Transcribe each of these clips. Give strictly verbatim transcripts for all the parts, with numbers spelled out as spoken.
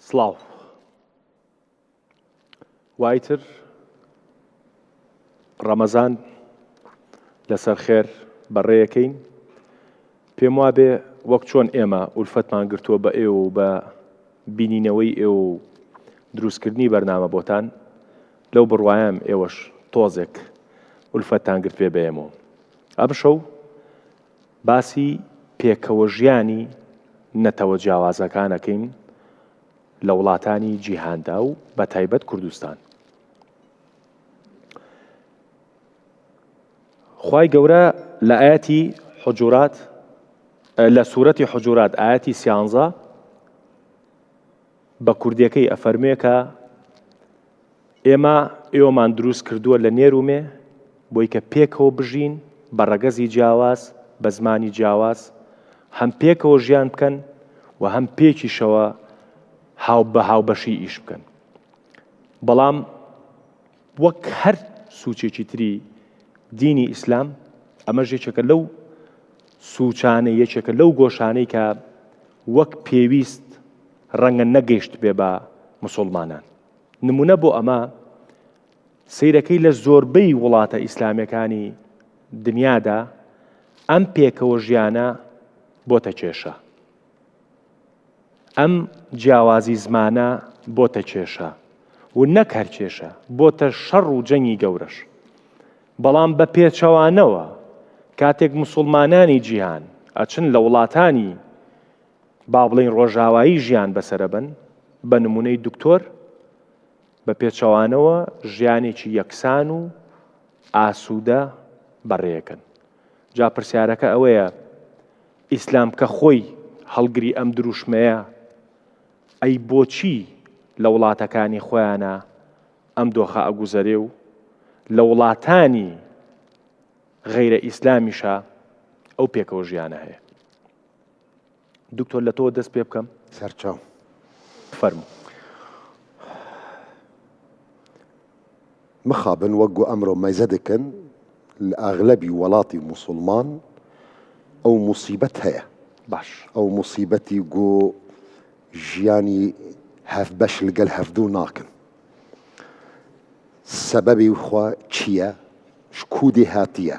سڵاو. وایتر ڕەمەزان لەسەر خێر بەڕێیەکەین. پێم وابێ وەک چۆن ئێمە ئولفەتمان گرتووە بە ئێوە و بە بینینەوەی ئێوە و دروستکردنی بەرنامە بۆتان، لەو بڕوایەم ئێوەش تۆزێک ئولفەتتان گرت بێ بە ئێمەوە. ئەم شەو باسی پێکەوە ژیانی نەتەوە جیاوازەکانەکەین لە وڵاتانی جیهاندا و بە تایبەت کوردستان. خوای گەورە لە ئاەتی حجورات، لە سوورەتی حجورات ئاەتی سیانزە بە کوردیەکەی ئەفەرمێ کە ئێمە ئێوەمان دروست کردووە لە نێر و مێ، بۆی کە پێکەوە بژین، بە ڕەگەزی جیاواز، بە زمانی جیاواز، هەم پێکەوە ژیان بکەن و هەم پێکیشەوە هاو بە هاوبەشی ئیش بکەن. بەڵام وەک هەر سوچێکی تری دینی ئیسلام، ئەمەش یەکێکە لەو سوچانەی، یەکێکە لەو گۆشانەی کە وەک پێویست ڕەنگە نەگەیشت بێ بە مسلمانان. نمونە بۆ ئەمە سەیرەکەی لە زۆربەی وڵاتە ئیسلامەکانی دنیادا ئەم پێکەوە ژیانە بۆتە کێشە. ئەم جیاوازی زمانە بۆتە کێشە و نەک هەر کێشە، بۆتە شەڕ و جەنگی گەورەش. بەڵام بە پێچەوانەوە کاتێک مسوڵمانانی جیهان ئەچن لە وڵاتانی با بڵێن ڕۆژاوایی ژیان بەسەرەبن، بە نمونەی دکتۆر، بە پێچەوانەوە ژیانێکی یەکسان و ئاسوودە بەڕێکن. جا پرسیارەکە ئەوەیە، ئیسلام کە خۆی هەڵگری ئەم دروشمەیە، ئەی بۆچی لە وڵاتەکانی خۆیانە ئەم دۆخە ئەگوزەرێ و لە وڵاتانی غەیرە ئیسلامیشە ئەو پێکەوە ژیانە هەیە؟ دکتۆر، لە تۆ دەست پێ بکەم. سەرچاو. فەرموو. مخابن وەک گو ئەمڕۆ مەزە دەکەن لە ئاغلەبی وڵاتی موسڵمان ئەو موسیبەت هەیە. باش. ئەو موسیبەتی گو ژیانی هەف بەش لەگەل هەفدوو ناکن. سەبەبی خوا چییە؟ شکودی هاتیە.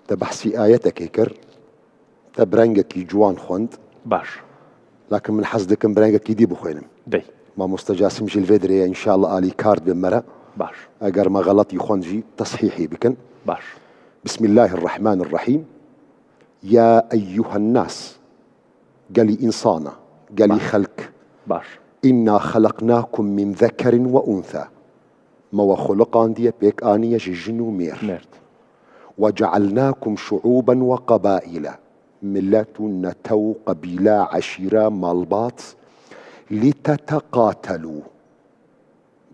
تە بەحسی ئاەتەکەی کرد، تە برەنگەکی جوان خوند. باش. لەکن من حەز دەکەم برەنگەکی دی بخوێنم. دەی. مامۆستا جاسم ژیل ڤێدرەیە، ئینشاءاللە ئالی کارد بێ مەرە. باش. ئەگەر مە غەڵەتی خوند ژی تەسحیحی بکەن. باش. بسم الله الرحمن الرحیم. یا ئەیوهە الناس. گەلی ئینسانە، گەلی خەلک. باش. إنا خلقناكم من ذكر وأنثى. مەوە خولقاندیە پێک ئانیە ژی ژن و مێر. مێرد. وجعلناكم شعوبا وقبائل. ملەت و نەتەو و قەبیلە، عەشیرە، ماڵبات. لتتقاتلوا.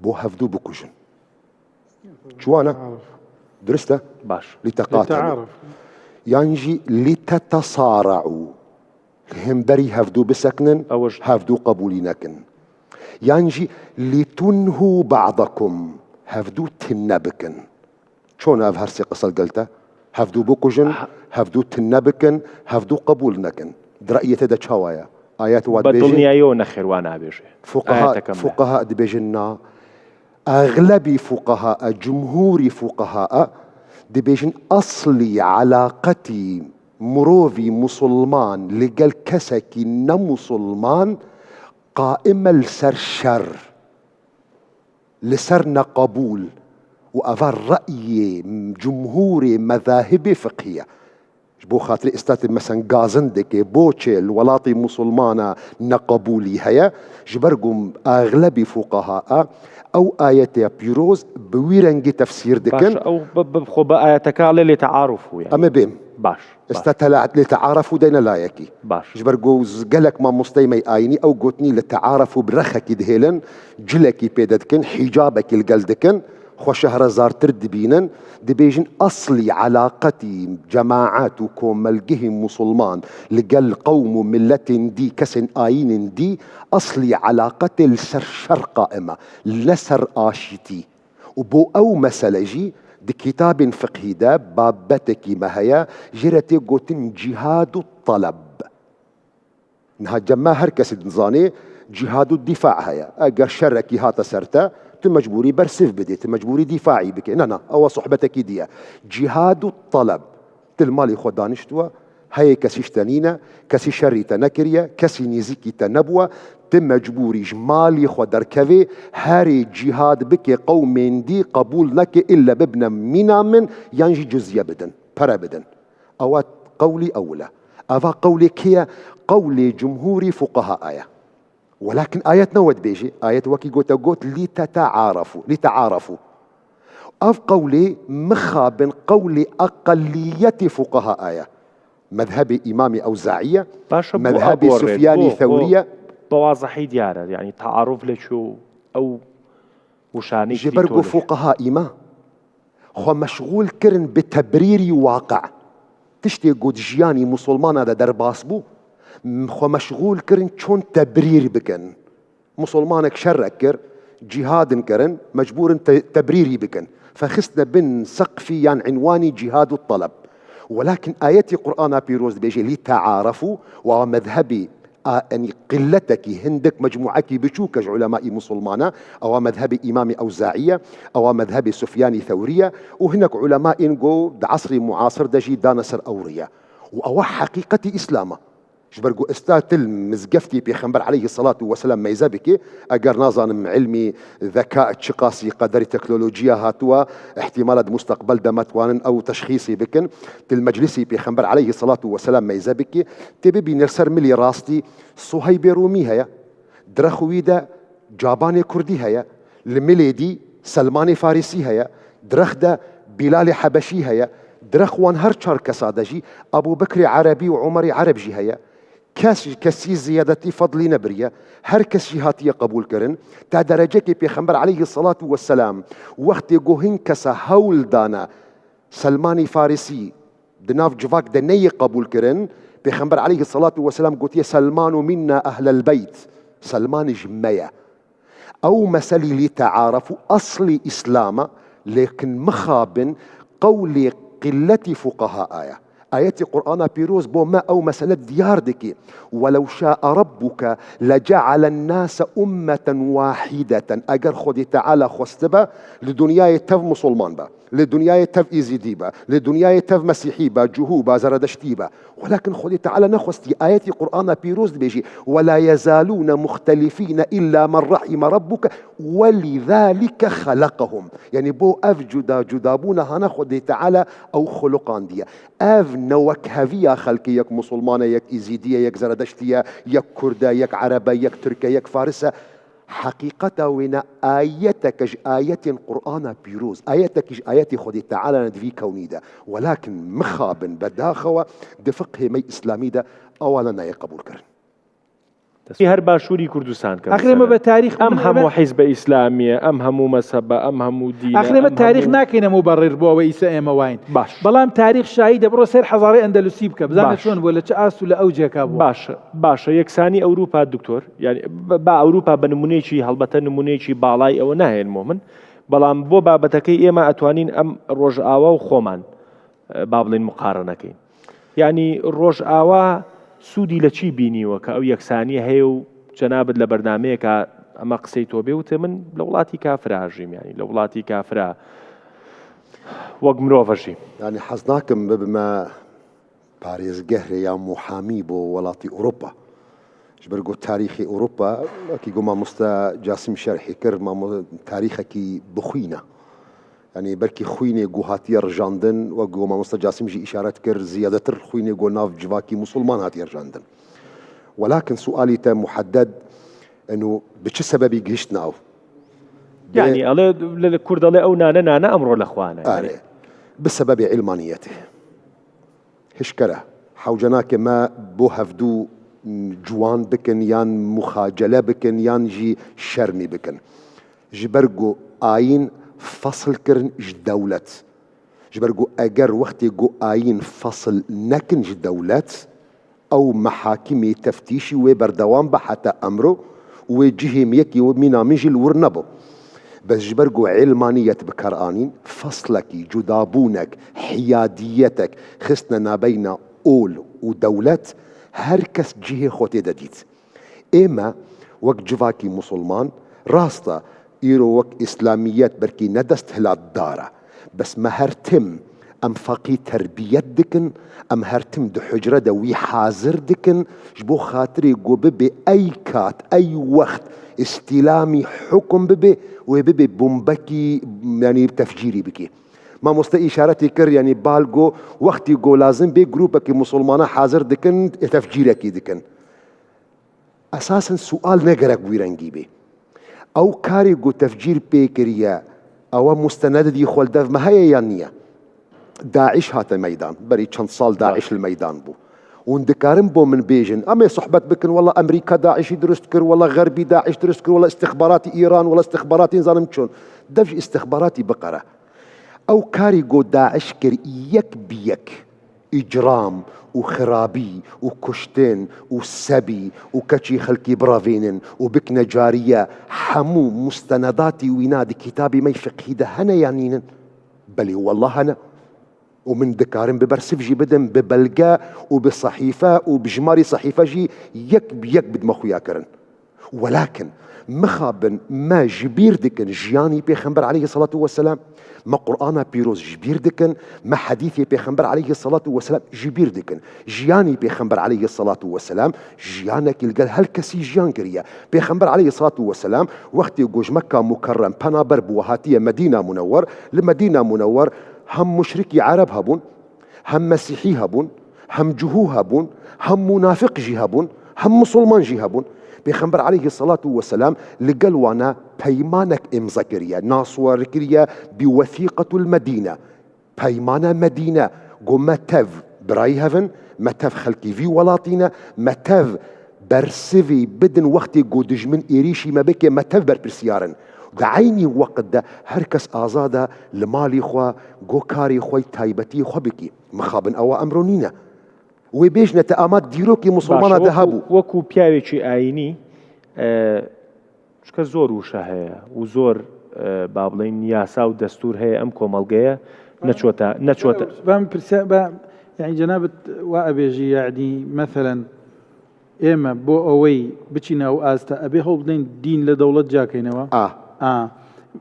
بۆ هەفدوو بکوژن. جوانە؟ درستە؟ باش. لتقاتلوا. یانجی لتتصارعوا. هێمبەری هەفدوو بسەکنن، ئەوەش هەفدوو قبولی نەکن. یانجی لتنهوا بعضكم، هەفدوو تنە بکن. چۆن ئەڤ هەر سێ قسە گەلتە؟ هەفدوو بکوژن، هەفدوو تنە بکن، هەفدوو قبول نەکن. درەئیەتە دە چاوایە؟ ئاەت وا بە دڵنیاییەوە نەخێر وا نابێژێ. فقها، فقها دبێژن نا. ئەغلەبی فقها، جمهوری فقها دبێژن ئەسلی علاقەتی مرۆڤی موسڵمان لەگەل کەسێکی نەموسڵمان قائمە لەسەر شەر، لەسەر نەقەبول و ئەڤە ڕەئیێ جمهورێ مەذاهبێ فقهیە. Ji bo xatirê êsta tu mesen gazin dike, boçê li welatê Musulmana neqebûlî heye, ji ber ku axlebî fuqaha a ew ayetê pîroz bi wî rengî tefsîr dikin. Baş, ew bi, bi, xwe bi ayeteke alê lê tearuf bû, yani. Em ê bêm. Baş, baş. Êsta te lê tearef û deyne layekî. Baş. Ji ber ku gelek mamosteyê me ayînî ew gotinî lê tearef û bi rexekî dihêlin, cilekî pê de dikin, hîcabekî li gel dikin. Xwe şehrezartir dibînin, dibêjin, eslî elaqetî cemaet û komelgehî musulman li gel qewm û miletên dî, kesên ayînên dî, eslî elaqetê li ser şer qaim e, ne ser aşîtî. Û bo ew mesele jî di kitabên fiqhî de babetekî me heye, jê re tê gotin cîhad û teleb. Niha cem me her kesî dizanê, Cîhadu dîfa heye. Eger şerekî hate ser te, tu mecbûrî bersiv bidê, tu mecbûrî dîfaî bikê. Na, na, ewa sohbetekî diye. Cîhadu taleb. Tu li malê xwe daniştuwe, heyê kesî ji te nîne, kesî şerî te nekiriye, kesî nêzîkî te nebûwe, tu mecbûrî ji malê xwe derkevê, herê cîhad bikê, qewmên dî qebûl neke, îlle bibine mîna min, yan jî cizye bidin, pere bidin. Ewa qewlî ewil e. Eva qewlê kê ye? Qewlê cumhûrî fuqehaa ye. Welakin ayet ne we dibêjê. Ayet wekî gote got, "Lî tetearefû, lî tearefû." Ev qewlê mixabin qewlê eqeliyetê fuqehaa ye. Mezhebê Îmamê Ewzaî ye, Başe, bo mezhebê agorê, Sufyanî bo, Thewrî bo, ye. Bi wazehî diyar e. Yanî tearuf li çû ew wişanî Ji ber ku fuqeha îma xwe meşxûl kirin bi tebrîrî waqe. Tiştê ku di jiyanî musulmana de derbas bû, m-, xwe meşxûl kirin çon tebrîr bikin. Musulmanek şerek kir, cîhadin kirin, mecbûrin te-, tebrîrî bikin. Fexistine bin seqfî yan înwanî cîhad û taleb. Welakin ayetê Qur'ana Pîroz dibêje, "Lî tearefû", wa mezhebî a, enî qiletekî, hindik mecmûekî biçûk e ji ulemaî musulmana, ewa mezhebê Îmamê Ewzaî ye, ewa mezhebê Sufyanî Thewrî ye û hinek ulema ên ku di esrê muasir de jî dane ser ew rê ye. Û ewa heqîqetî Îslam e. Ji ber ku esta til mizgeftî Pêxember aleyhi salatu weselam meyze bike, eger nazanim ilmî zeka çiqasî qederî teknolojiya hatuwe, ihtimala di mustaqbel de me twanin ew teşxîsî bikin, til meclisî Pêxember aleyhi salatu weselam meyze bike, tê bibînir ser milê rastî Suheybê Rûmî heye, direx wî de Cabanê Kurdî heye, li milê dî Selmanê Farîsî heye, direx de Bîlalê Hebeşî heye, direx wan her çar kesa de jî Ebû Bekrê Erebî û Omerê Ereb jî heye. Kes ji kesî ziyadetî fedlî nebiriye. Her kes jî hatiye qebûl kirin. Ta derecekê Pêxember aleyhi salatu weselam wextê ku hin kesa hewl dane Selmanî Farîsî di nav civak de neyê qebûl kirin, Pêxember aleyhi salatu weselam gotiye, "Selmanu minna ehlel beyt." Selman ji me ye. Ew meselî lî tearef û eslî Îslam e, lêkin mixabin qewlê qiletî fuqehaa ye. Ayetê Qur'ana Pîroz bo me ew mesele diyar dike. "Welew şa'a rabbuke lece'alen nase ummeten wahideten." Eger Xwedê Teala xwestibe, li dinyayê tev musulman be, li dinyayê tev Êzîdî be, li dinyayê tev Mesîhî be, Cuhû be, Zeredeştî be. Welakin Xwedê Teala nexwestî. Ayetî Qur'ana Pîroz dibêjî, "Wela yezalûne muxtelifîne illa men rahime rabbuke, welidhalike xeleqehum." Yanî bo ev cuda cudabûna hane Xwedê Teala ew xuluqandiye. Ev ne wekheviya xelkê yek musulman e, yek Êzîdî ye, yek Zeredeştî ye, yek Kurd e, yek Ereb e, yek Tirk e, yek Faris e. Heqîqeta wê ne ayeteke ji ayetên Qur'ana Pîroz, ayetekî ji ayetê Xwedê Teala ne di vî kewnî de. Welakin mixabin bedaxewe di fiqhê me Îslamî de ewa ne nayê qebûl kirin. Her başûrî Kurdistan ke Axirê me mesela. Be tarîx Em hemû hizbe Îslamî ye, em hemû mezhebe, em hemû dîn e, Axirê me em tarîx hemû nakeyne muberrir bo ewe îse ême wayîn. Baş. Belam tarîx şahîd e, biro ser hezarê Endelusî bike. Bizane Baş. Çon bû, li çi ast û li ew ceka bû. Baş, baş. Yeksani Ewropa doktor. Yani ba, ba Ewropa be nimûneyekî, helbete nimûneyekî balay ewe nahênmo min. Belam bo babeteke ême etwanîn em Rojava û xoman, e, ba bilên muqarene keyn. یانی ڕۆژئاوا سوودی لە چی بینیوە کە ئەو یەکسانییە هەیە و جەنابت لە بەرنامەیەکا ئەمە قسەی تۆ بێ وتێ من لە وڵاتی کافرا ئەژیم، یانی لە وڵاتی کافرا وەک مرۆڤ ئەژیم. یانی حەز ناکەم ببمە پارێزگەهرێ یا موحامی بۆ وڵاتی ئەوروپا. Ji ber ku tarîxê Ewropa, wekî ku mamoste Casim şerhî kir, mamo-, tarîxekî bi xwîn e. Yanî belkî xwînê ku hatiye rijandin, wek ku mamoste Casim jî îşaret kir, ziyadetir xwînê ku nav civakî musulman hatiye rijandin. Welakin sualî te muhedded, eno bi çi sebebî gihiştine ew? Bi Yani, ele, le, le, Kurd ele ew nane, nane emro le xwane. Are. Bi sebebê ilmaniyetê. Hişkere, hewce nake me bo hevdû ciwan bikin yan muxacele bikin yan jî şermî bikin. Ji ber ku ayîn fesil kirin ji dewlet. Ji ber ku eger wextê ku ayîn fesil nekin ji dewlet, ew mehakimê teftîşî wê berdewam be heta emro û wê cihê min yekî wê mîna min jî li wir nebû. Bes ji ber ku ilmaniyet bi kar anîn, feslekî, cudabûnek, hiyadiyetek xistine nabeyna ol û dewlet, her kes cihê xwe tê de dît. Ême Wek civakî musulman, rast e, îro wek îslamiyet belkî ne desthilatdar e. Bes me her tim em feqî terbiyet dikin, em her tim di hucre de wî hazir dikin, ji bo xatirê ku bibê ey kat, ey wext îstîlamî hukum bibê, wê bibê bombekî, yanî tefcîrî bikê. Mamoste îşaretê kir, yanî bal got, wextî ku lazim bê grûpekî musulmana hazir dikin, ê tefcîrekî dikin. Esasen sual ne gerek wî rengî bê. Ew karê ku tefcîr pê kiriye, ew mustenedî xwe li dev me heye yan niye? DAIŞ hate meydan. Berî çend sal DAIŞ li meydan bû. Hûn dikarin bo min bêjin, em ê sohbet bikin, wela Amerîka DAIŞî dirust kir, wela Xerbî DAIŞ dirust kir, wela istixbaratî Îran, wela istixbaratî nizanim çûn. Dev ji istixbaratî biqere. Ew karî ku DAIŞ kir yek bi yek îcram û xirabî û kuştin û sebî û keçî xelkî birevênin û bikine cariye, hemû mustenedatî wîna di kitabê me yê fiqhî de hene yan nînin? Belê, wela hene. Û min dikarim bi bersiv jî bidim, bi belge û bi sehîfe û bi jimarî sehîfe jî yek bi yek bidime xuya kirin. Welakin mixabin me ji bîr dikin jiyanî Pêxember aleyhisselatu vesselam, me Qur'ana pîroz ji bîr dikin, me hedîfê Pêxember aleyhisselatu vesselam ji bîr dikin. Jiyanî Pêxember aleyhisselatu vesselam jiyanekî li gel her kesî jiyan kiriye. Pêxember aleyhisselatu vesselam wextê ku ji Mekka Mukerrem penaber bû hatiye Medîna Munewwer, li Medîna Munewwer hem muşrikî Ereb hebûn, hem Mesîhî hebûn, hem Cuhû hebûn, hem munafiq jî hebûn, hem misilman jî hebûn. Pêxember aleyhisselatu vesselam li gel wana peymanek îmza kiriye, naswar kiriye bi Wethîqetul Medîne. Peymana Medîne, got, me tev birayî hev in, me tev xelkî vî welatî ne, me tev bersivî bidin wextê ku dijmin êrîşî me bike, me tev berpirsiyar in. Di eynî weqt de her kes azad e li malî xwe, go karê xwe, taybetiyê xwe bikî. Mixabin ewa emro nîne. Wê bêjne te ama dîrokê Baş, musulmana de wekû, hebû. Wekû piyawêkî ayînî, e, çunke zor wişe heye û zor, e, ba bilên yasa û destûr heye em komelgeye neçote, neçote. Ben pirse-, ben, yani cenabet wa ebêjî, yani meselen, ئێمە بۆ ئەوەی بچینە ئەو ئاستە، ئەبێ هەوڵ بدەین دین لە دەوڵەت جیاکەینەوە؟ ئا. ئا.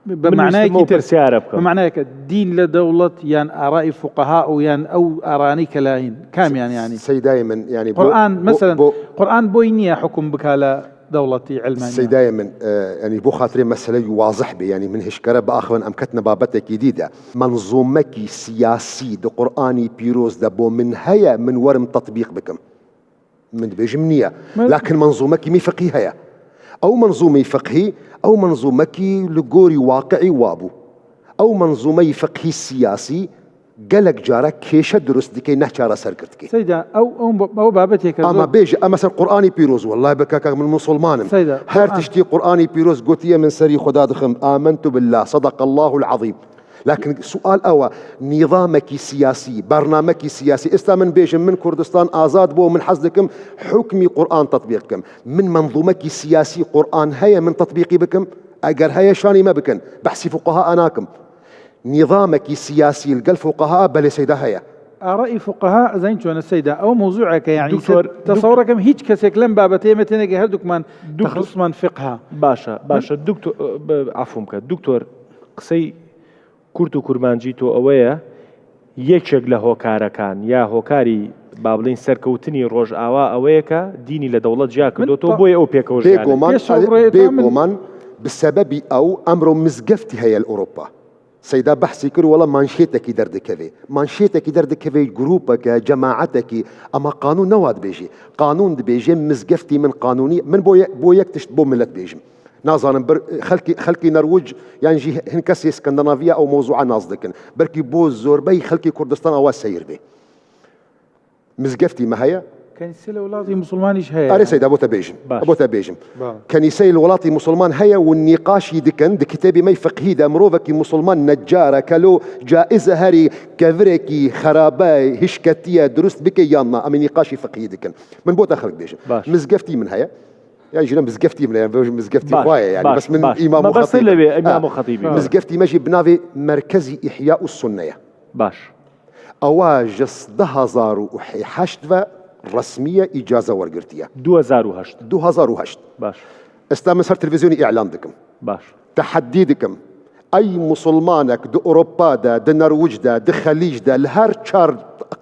بە من معنایەکی ویستم ئەو تر، پرسیارە بکەم. بە معنایەکە دین لە دەوڵەت یان ئارای فوقەها و یان ئەو ئارانەی کە لاین، کامیان یانی؟ سەیدای من، یعنی بۆ، قورئان، بۆ، مەسەلەن، بۆ قورئان بۆی نییە حکم بکا لە دەوڵەتی علمانیە. سەیدای من، ئە، یعنی بۆ خاترێ مەسەلەی وازح بێ، یعنی من هشکەرە بە ئاخوان ئەم کەتنە بابەتێکی دیدە. مەنزومەکی سیاسی دە قورئانی پیرۆز دە بۆ من هەیە، من وەرم تەطبیق بکەم. من دبێژم نییە. من لكن منظومەکی می فقهی هەیە. ئەو منظومەی فقهی، ئەو منظومەکی لە گۆری واقعی وابوو. ئەو منظومەی فقهی سیاسی گەلک جارە کێشە دروست دکەی، نەچارە سەر کرد دکەی. سەیدا، ئەو، ئەو، ئەو بابەتێکە ئەمە زۆر بێژە، ئەمە سەر قورئانی پیرۆز، والله بکاکە من مسلمانم. سەیدا، هەر قورئان تشتی قورئانی پیرۆز گوتیە من سەری خدا دخم، آمنت بالله، صدق الله العظيم. لكن سوال ئەوە، نیظامەکی سیاسی، بەرنامەکی سیاسی، ئێستا من بێژم، من کوردستان ئازاد بۆ، من حەز دکم حکمی قورئان تطبیق بکەم. من منظومەکی سیاسی قورئان هەیە من تطبیقی بکەم؟ ئەگەر هەیە شانی مە بکەن. بەحسی فقها ناکەم. نیظامەکی سیاسی لەگەل فقها بەلێ سەیدا هەیە. ئارای فقها ئەزین چۆنە سەیدا؟ ئەو موضوعەکە، یعنی، دکتۆر، تەسەوڕەکەم هیچ کەسێک لەم بابەتەیە مەتێنێکی هەردووکمان دکتۆر، تەخصصمان فقها. باشە، باشە، دکتۆر، عفو بکە، دکتۆر، قسەی کورت و کورمانجی تۆ ئەوەیە، یەکێک لە هۆکارەکان یا هۆکاری، با بڵێن، سەرکەوتنی ڕۆژئاوا ئەوەیە کە دینی لە دەوڵەت جیا کردووەتەوە، بۆیە ئەو پێکەوە ژیانە. بێگومان، بێگومان، بە سەبەبی ئەو ئەمڕۆ مزگەفتی هەیە لە ئەوروپا. سەیدا بەحسی کرد، وەڵا مانشێتێکی دەردەکەوێ. مانشێتێکی دەردەکەوێ، گروپەکە، جەماعەتێکی، ئەمە قانون نەوات بێژێ. قانون دبێژێ مزگەفتی من قانونی، من بۆ یە-، بۆ یەک تشت بۆ ملت بێژم. نازانم بر-، خەلکی، خەلکی نەروج، یان ژی هین کەسی سکەندەناڤیا ئەو مەوزوعە ناز دکن. بەلکی بۆ زۆربەی خەلکی کوردستان ئەوە سەیر بێ. مزگەفتی مە هەیە؟ کەنیسە لە وڵاتی موسڵمانیش هەیە. ئەرێ سەیدا، بۆ تە بێژم. باش. بۆ تە بێژم. بەڵێ. کەنیسەی لە وڵاتی موسڵمان هەیە و نیقاشی دکن، دە کتێبی مەی فقهی دە مرۆڤەکی موسڵمان نەجارە کە لۆ جائزە هەری کەڤرێکی خەرابە هشکەتیە دروست بکە یان نا، ئەمە نیقاشی فقهی دکن. من بۆ تە خەلک بێژم. باش. مزگەفتی من هەیە. یان ژینە مزگەفتی منە، یان بێژم مزگەفتی باش، خوایە، یعنی، باش، بەس من باش. ئیمام و مەبەستە خەتیبم. لەوێ، ئیمام و خەتیبی. مزگەفتی مەژی بناوێ مەرکەزی ئیحیا و سوننەیە. باش. ئەوە ژە سدە هەزار و هەشت ڤە ڕەسمیە ئیجازە وەرگرتیە. دوو هەزار و هەشت. دوو هەزار و هەشت. باش. Esta min ser televîzyonê îlan dikim. Baş. Teheddî dikim. Ey musulmanek di Ewropa de, di Norwic de, di Xelîc de, li her çar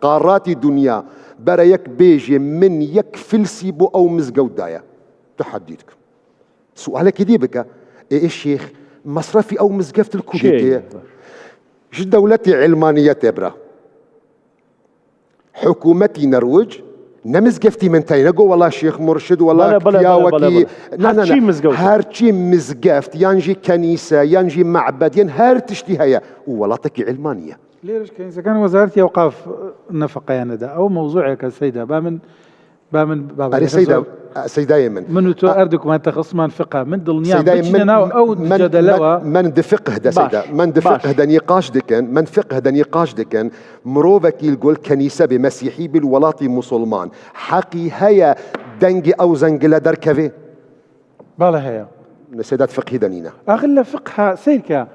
qaratî dinya bere yek bêjê min yek filsî bo ew mizgewt daye. Teheddî dikim. Sualekî dî bike. Ê, ê şêx, mesrefî ew mizgeft li ku Çi ye? dike? Ji dewletê ilmaniyetê bira. Hikûmetî Norwic ne mizgeftî min tey, ne go wela Şêx Murşid, wela Bele, bele, bele, bele, Kiyawekî. Ne, ne, ne. Her çî mizgewt. Her çî mizgeft, yan jî kenîse, yan jî mebed, yan her tiştî heye. Û welatekî ilmanî ye. ليش كنيسة كان وزارة أوقاف نفقة يعني ده أو موضوع يا سيدة بامن بامن بامن Erê Seyda, Seydayê min. من وتو أردك ما تخصمان فقه من دلنيا Seydayê بتشنا ناو أو min, جدلوا min, min di fiqh de Baş, Seyda. Min di baş. Fiqh de nîqaş dikin, min fiqh de nîqaş dikin. Mirovekî li gol kenîse bê, mesîhî bê li welatî musulman. Heqî heye dengê ew zengile derkevê? بالها هي Li Seyda di fiqhî de nîne. أغلى فقه سيركا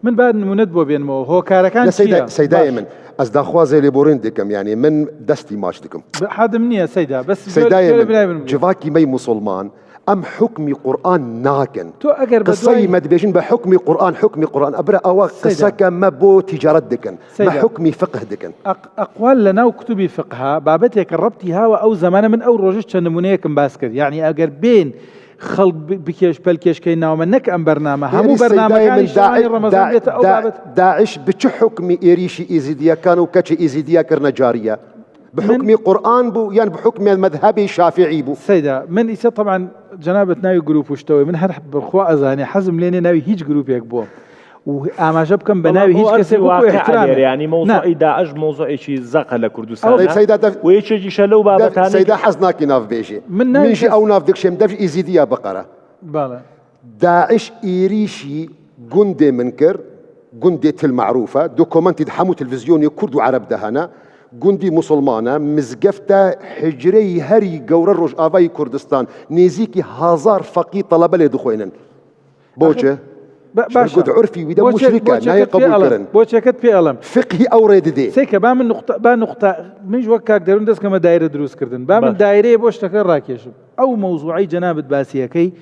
من بعد نمونت بو بين مو هو كاركان Ne Seyda, تشيا Seydayê min. Ez daxwazê lêborîn dikim, yanî min destî maç dikim. حادم نية سيدة بس Seydayê جولة min, بناي بن civakî me yî musulman, em hukmî Quran nakin. تو أجر Qiseyî بدوي me dibêjin bi hukmî Quran, hukmî Quran. Ebira awa Seyda. Qiseke me bo ticaret dikin. Me Seyda. Hukmî fiqh dikin. أق- أقوال لنا وكتبي فقهها بابتك ربطي هاوى أو زمانة من أو روجش چند نمونەیەکم باس کرد یعنی ئەگەر بێن خەڵک ب- بکێش پەلکێشکەی ناومە نەک ئەم بەرنامە هەموو Êrî Seydayê بەرنامەکانی min شوانی Da'i- ڕەمەزان Da- بێتە ئەو Da- بابەت Daiş bi çi hukmî êrîşî êzîdiyekana û keçê êzîdiya kirine cariye? Bi Min- hukmî Quran bû yan bi hukmê mezhebê Şafîî bû? سەیدا من ئیسە طبعا جەنابەت ناوی گروپ و شتەوەی من هەر بڕخوا ئەزانێ حەزم لێ نیە ناوی هیچ گروپێک بووە و ئاماژە بکەم بە ناوی هیچ کەسێک وەکو احترامێ ینی مۆزۆی داعش مۆزۆێکی زەقە لە کوردستان Seyda dev- و یەکێکی شە لەو بابەتانەی Seyda hez nakî nav bêjê. Min Min nayê jî kes- ew nav dikşêm dev ji êzîdiya biqere. بەڵێ Daiş êrîşî gundê min kir, gundê Til Merûf e, dokumentî di hemû televîzyonê Kurd û Ereb de hene, gundî Musulman e, mizgeft e, hicreyî herî gewre Rojavayî Kurdistan, nêzîkî hezar feqî telebe lê dixwînin. Boçi? Ba- Ji ber başe. ku di urfî wî de Boçek- muşrik e, boçeket nayê qebûl pê kirin. ئەڵێم. بۆچەکەت پێ ئەڵێم. Fiqhî ew rê didê. سێکە با من نقطە با نقطە من ji wek kak derûn dest keme daire dirûst kirdin. Ba min Baş. Daireyê boş deke rakêşim. Ew mewzûeyî cenabit basiyekey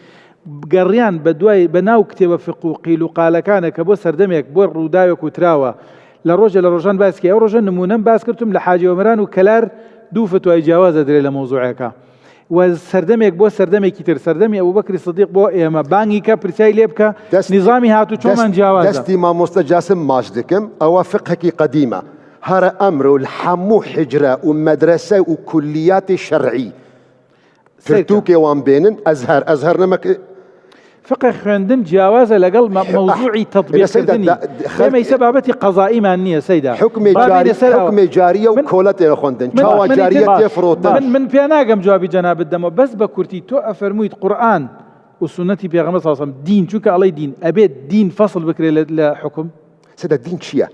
geriyan be duayê be nav kitêbe fiq û qîl û qalekane ke bo serdemek bo rûdawek û tirawa le roje le rojan basikê. Ew roje nimûnem bas kirtim le Hacî Omeran û Kelar dû fetwayî ciyawaze dirê le mewzûeyeka. We serdemek bo serdemekî tir, serdemî Ebû Bekrî Sidîq bo ême bangî ke pirsiyayî lê bike, Dest- nîzamî hat û çoman dest- ciyawaze. Destî mamoste Casim maç dikim. Ewa fiqhekî qedîm e. Here emro li hemû hicre û medrese û kulliyatê şer'î. Seyke. Pirtûkê wan bênin, Ezher, Ezher nemek Fiqh xwendin ciyawaze legal me- mewzûî Ene tetbîqkirdinî. Seyda, da- xelk- Ême îse babetî qezayî man niye Seyda. Hukmê Ba carî, bêne ser awa. Hukmê carîye û Min- koletê xwendin. min- Çawa min carîye îtîqad- tê firotin. Min, min pênagem cewabî cenabit demo. Bes be kurtî to efermûyît Quran û sunnetî pêxember sallallahu aleyhi ve sellem dîn. Çunke elê dîn. Ebê dîn fesl bikirê le, le hukum. Seyda din çi ye?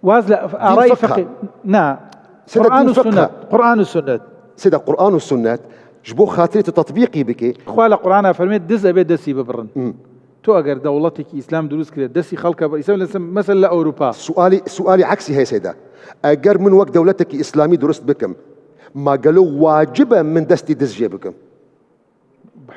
Waz le arayî fiqh e. fiqh. Na. Seyda Quran din û fiqh e. sunnet. Quran û sunnet. Seyda Quran û sunnet ji bo xatirê tu tetbîqî bikê. Xwa le Qurana fermê diz ebê destî bibirin. Hmm. To eger dewletekî Îslam dirûst kirê, destî xelka bi Îslam, mesela, mesela li Ewropa. Sualî, sualî eksî heye Seyda. Eger min wek dewletekî Îslamî dirust bikim, ma gelo wacib e min destî diz jê bikim?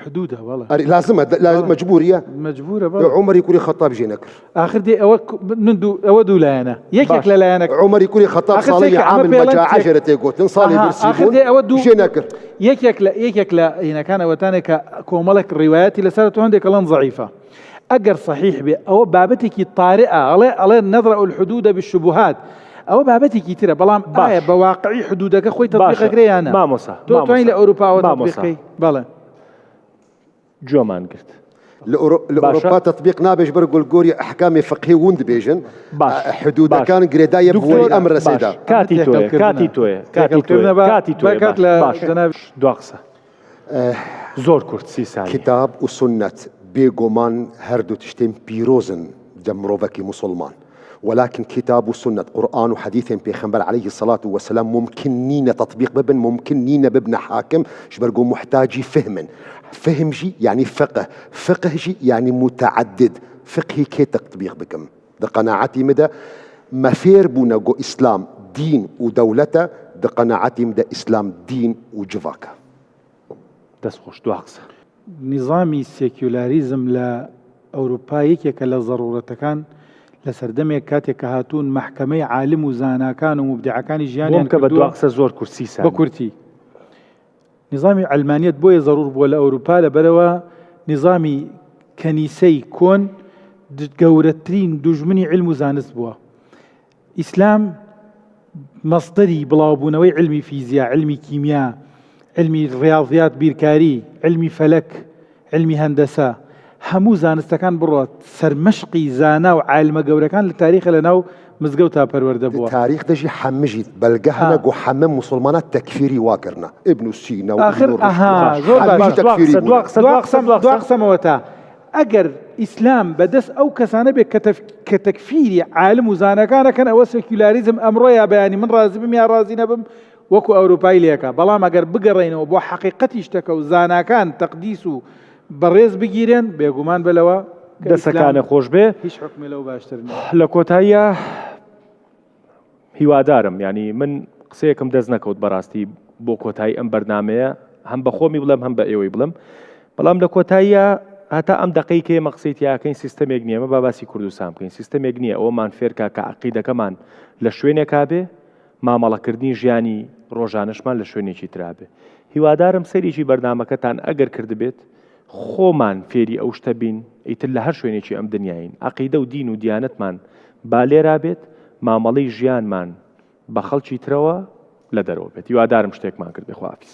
Hudûd e, wala. Erê, lazim e, de- lazim, mecbûrî ye. Mecbûr e, Ya wala. Umerî kurî Xettab jê nekir. Axir dê ewe ku- min du, ewe du layene. Yekek Baş. le layenek. Umerî kurî Xettab Axir salê sêke, amil heme pêlan mecae tek- jê re tê gotin, salê Aha, birsî axir bûn, dê ewe du- jê nekir. Yekek le, yekek le, yine kan ewe tane ke komelek rîwayetî li ser tu hindek lan zayîf e. Eger sahîh be, ewe babetekî tarî e, ele, ele nedre ul hudude bi şubuhat. Ewe babetekî tire, belam Baş. aye be waqiî hududeke xwe Baş. tatbîq ekirê ya ne. Mamosa, To, to mamosa. li Ewropa ewe Mamosa. tatbîq key. Bele. Coman girt. Li Ewro-, li Baş e. Ewropa tetbîq nabe ji ber ku li gorî ehkamê fiqhê hûn dibêjin. Baş. Eh, hudûdekan Baş. girêdaye bi Doktor, welî emr e baş. Seyda. Katî to ye, Têkelkirina. katî to ye, katî to ye. Têkelkirina ba-, Katî to ye. bakat Baş. le Baş. cenab- Dua qise. Zor kurt, sî saniye. Kitab û sunnet bêguman her du tiştên pîroz in de mirovekî musulman. Welakin kitab û sunnet, Quran û hedîsên Pêxember aleyhisselatu vesselam mumkin nîne tetbîq bibin, mumkin nîne bibine hakim, ji ber ku muhtacî fihm in. Fihm jî yanî fiqh, fiqh jî yanî muteeddid. Fiqhî kê tetbîq bikim? Di qenaetî min de me fêr bûne ku Îslam dîn û dewlet e, di qenaetî min de Îslam dîn û civak e. Dest xweş, dua qise. نیزامی سێکیولاریزم لە ئەوروپا یەکێکە لە زەڕوورەتەکان، لە سەردەمێک کاتێک کە هاتوون مەحکەمەی عالم و زاناکان و مبدعەکانی ژیانیان کە بە دوا قسە زۆر کورسی سان. بە کورتی. نیزامی عەلمانیەت بۆیە زەڕوور بووە لە ئەوروپا، لەبەرەوە نیزامی کەنیسەی کۆن د-، گەورەترین دوژمنی علم و زانست بووە. ئیسلام مەسدەری بڵاوبوونەوەی علمی فیزیا، علمی کیمیا، علمی ڕیاضیات بیرکاری، علمی فەلەک، علمی هەندەسە، هەموو زانستەکان بڕوە سەرمەشقی زانا و عالمە گەورەکان لە تاریخە لە ناو مزگەوتا پەروەردە بووە. تاریخ دەژی حەمژیت بەلگە هەنە گو حەمە مسلمانە تەکفیری واکردنە. ابن سینا و آخر، ابن رشد. ئەها، زۆر باش. دوا قسە، دوا قسە، دوا قسە، دوا قسە. قسەمەوە تا ئەگەر ئیسلام بەدەست ئەو کەسانە بێت کە تەف-، کە تەکفیری عالم و زانەکانەکەن، ئەوە سێکیولاریزم ئەمڕۆ یا بەیانی من ڕازی بم یا ڕازی نەبم، وەکو ئەوروپای لێکە. بەڵام ئەگەر بگەڕێنەوە بۆ حەقیقەتی شتەکە و زاناکان تەقدیس و بەڕێز بگیرێن، بێگومان بە لەوە کە دەسەکانە ئیسلام خۆش بێ. هیچ حکمێ لەو باشتر نییە. لە کۆتاییە هیوادارم، یعنی من قسەیەکم دەست نەکەوت بەڕاستی بۆ کۆتایی ئەم بەرنامەیە، هەم بە خۆمی بڵێم، هەم بە ئێوەی بڵێم. بەڵام لە کۆتاییە هەتا ئەم دەقەی کە ئێمە قسەی تیاکەین سیستەمێک نییە، ئەمە با باسی کوردستان بکەین، سیستەمێک نییە ئەوەمان فێرکا کە عەقیدەکەمان لە شوێنێکا بێ، مامەڵەکردنی ژیانی ڕۆژانەشمان لە شوێنێکی ترا بێ. هیوادارم سەیرێکی بەرنامەکەتان ئەگەر کردبێت، خۆمان فێری ئەو شتە بین، ئیتر لە هەر شوێنێکی ئەم دنیاین، عەقیدە و دین و دیانەتمان با لێرا بێت، مامەڵەی ژیانمان بە خەڵکی ترەوە لە دەرەوە بێت. هیوادارم شتێکمان کرد بێ. خوافیز.